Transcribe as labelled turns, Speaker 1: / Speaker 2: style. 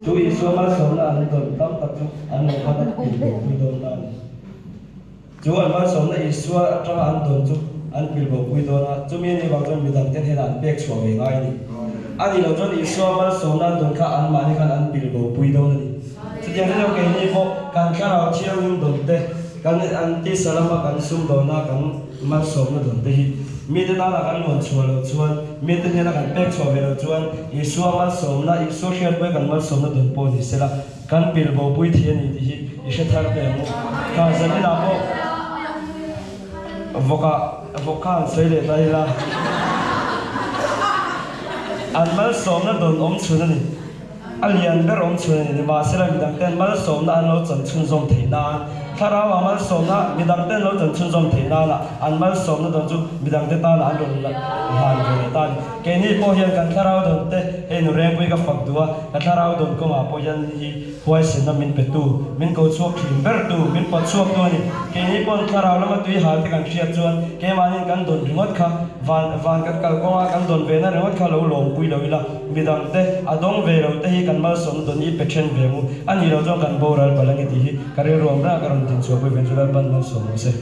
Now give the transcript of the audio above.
Speaker 1: Chu Isua malsawmna an dawn tam tak chu an lo khan a pilbopui dawn ta a ni. Chu an malsawmna Isua atanga an dawn chu an pilbopui dawn a, chumi a nih vang chuan midangte hnenah an pek chhuah ve ngai a ni. A nih loh chuan Isua malsawmna an dawn kha anmahni khan an pilbopui dawn a ni. Chutiang chu keini pawh kan thlarau thianghlim dawn te, kan an tisa lama kan sumdawna kan malsawmna dawn te hi mite tana kan luan chhuah loh chuan, mite hnena kan pek chhuah ve loh chuan Isua malsawmna, Isua hriatpui kan malsawmna dawn pawh ni sela kan pilbopui thei a ni tih hi i hre thar teh ang u. Kha zaninah pawh vawkah vawk kha han sawi leh ta ila an malsawmna dawn awm chhun a ni. A lian ber awm chhun a ni. Nimahsela, midangten malsawmna an lo chan chhunzawm theih nan, Thlarau-a malsawmna midangten lo chan chhunzawm theih nana an malsawmna dawn chu midangte tana an rawn hlan ve leh ta a ni. Keini pawh hian kan thlarau dawn te hei nu Rengpui ka fak duh a, ka thlarau dawn kawngah pawh hian hi huaisenna min petu, min ko chhuak thin bertu, min pawt chhuaktu a ni. Keini pawn thlarau lama tui hal te kan hriat chuan keimahniin kan dawn ringawt kha van van kan kal kawnga kan dawn vena ringawt kha lo lawmpui lo ila, Midangte a dawng ve lo te hi kan malsawmna dawn i pe then ve mu. A nih loh chuan kan boral palh ange tih hi ka rilru awm reng a, ka rawn tinchhuah pui ven chu Lalpan malsawm rawh se.